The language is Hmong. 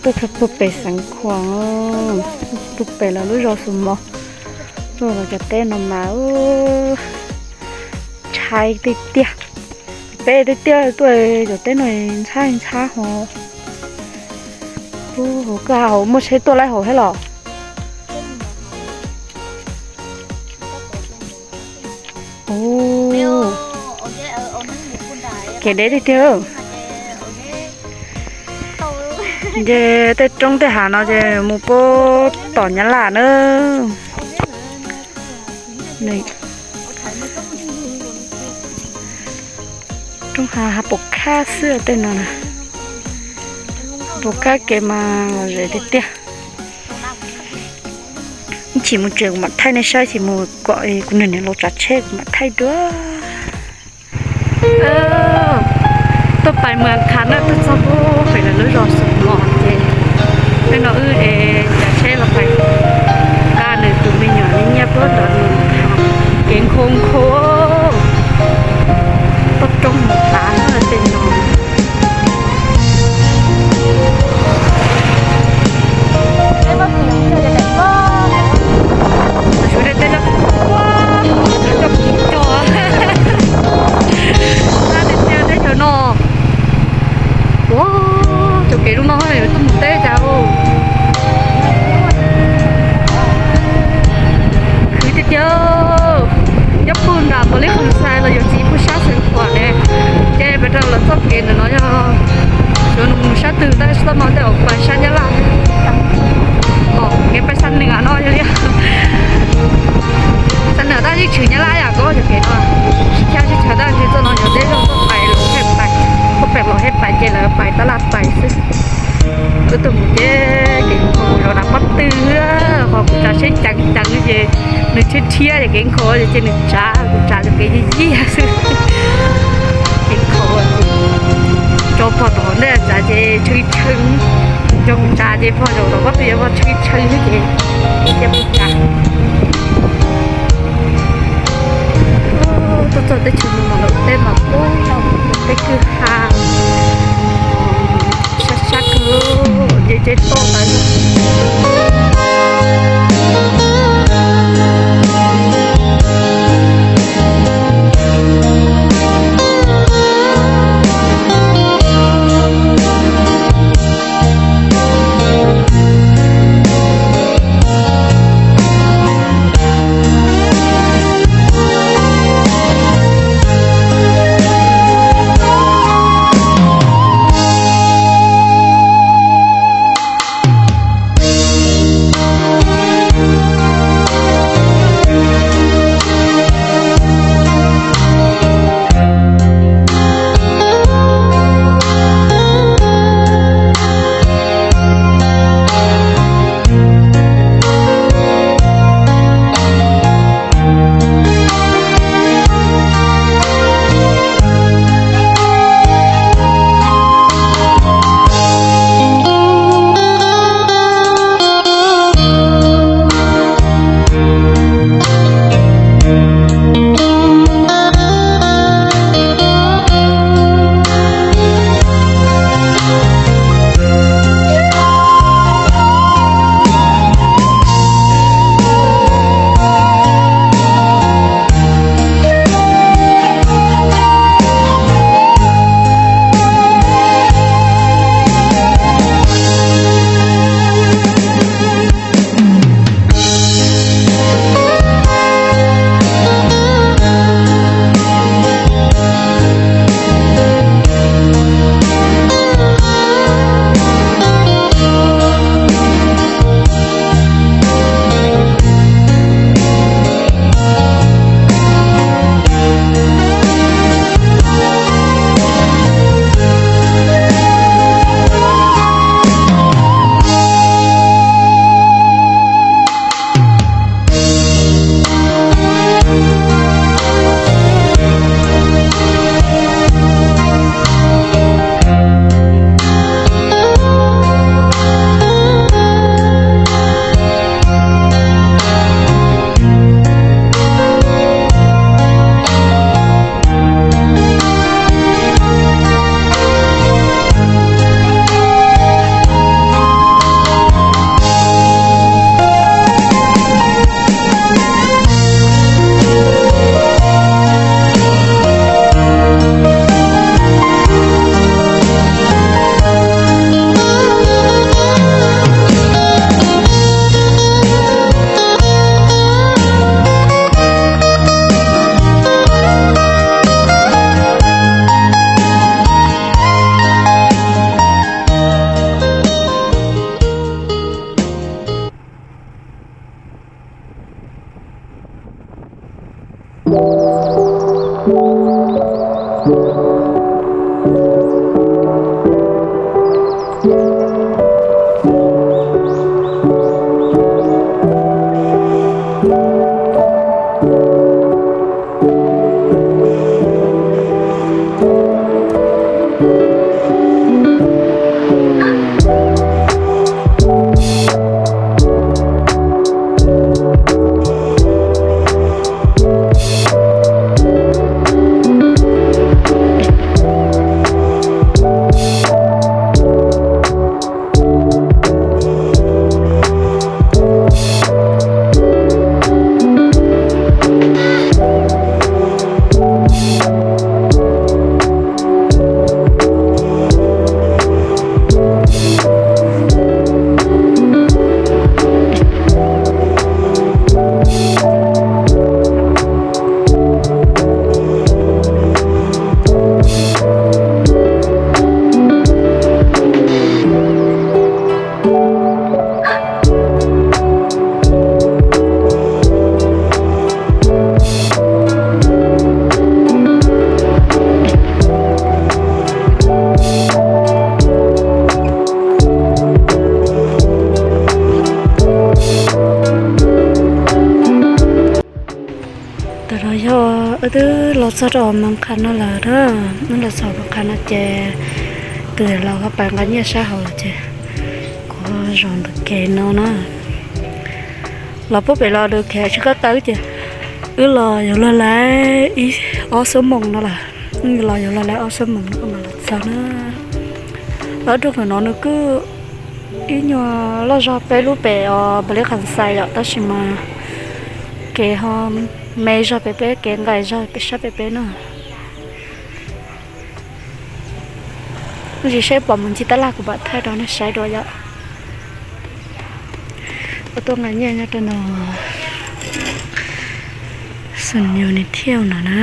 Tuaj txog puag pem Xeev Khuam, puag pem lawv lub zos Xus Mos, tuaj los cov teb no mas ntshai tiag tiag. Peb tiag tiag tuaj cov teb no ntshab ntshab hos. Koj hauv muaj tsheb tuaj laij hauv thiab los? Kev deb tiag tiag. Ces tej roob tej hav no ces mus puag tom Nyab Laj na. Roob hav hav pom khab xwb tej no na. Pom khab kev mas lom zem tiag tiag. Ib chim mus tsev kuv mam thaij nej saib, ib chim mus kom kuv niam niam los tsav tsheb kuv mam thaij dua. Tuaj pais Moos Khas na, tuaj txog puag pem lawv lub zos Xus Mos ces tej no wb es cav tsheb los pais, nqa nws tus me nyuam nyiaj puag nrad, kev nkhaus nkhaus, toj roob Moos Khas tej no. Sawv daws tej no, ua, cov kiv cog, tab tiag tiag teb chaws no. Ua, cov kev lub no yuav tuaj mus teb cas. Khwv tiag tiag. Nyob puag nram Npaus Lis Khoos Xais los yuav txiv puag sab Xeev Khuam ne, ces peb rau lawv txoj kev ntawm no yog yuav mus sab twg tab sis txoj no tej zaum pais sab Nyab Laj. Kev pais Xam Nuas no yog li, Xam Nuas tab yeej tshwm Nyab Laj yam koj cov kev no, sib chaw sib chaw tab sis txoj no yuav deb zog, txoj pem Los Hej pais, txoj pem Los Hej pais ces lawv pais tab laj pais xwb. Wb tuaj mus ces kev nkhaus zov dav pob tw, qhov kuv tsav seb ceev ceev ces nws rhiab rhiab ces kev nkhaus ces nws tsav, kuv tsav ces kev yig yig xwb. Kev nkhaus tso pog tom ntej tsav ces tshee tshee, tso kuv tsav ces pog zaum tom pob tw yuav pog tshee tshee xwb ces cia kuv tsav. Tuaj txog teb chaws no mas lawm tej mas ub, tej kwj ha sab sab kawg, ces ces toj tas. Wb los txog rau hauv Moos Khas no lawm na. Wb los txog Moos Khas no ces tus yawg laus ho pais nqa nyiaj sab hauv lawm ces kuv zaum ntawm kev no na. Los puag pem los dus kev tsis qab qawb ces wb los yuav luag laib ib ob xuab moos no lawm. Wb los yuav luag laib ob xuab moos no mam los txog na. Los rau ntawm no nws kuj ib nyuag loj zog peb lub pem os, Npaus Lis Kham Xais yom, tab sis mas kev ho me zog pem peb, kev nqaim zog pem sab pem peb na. Tab sis seb pom mus ncig tab laj kuv mam thaij rau nej saib dua yom. Ua tuaj nqa nyiaj nyob rau no, xum nyuag nws thiaj no na.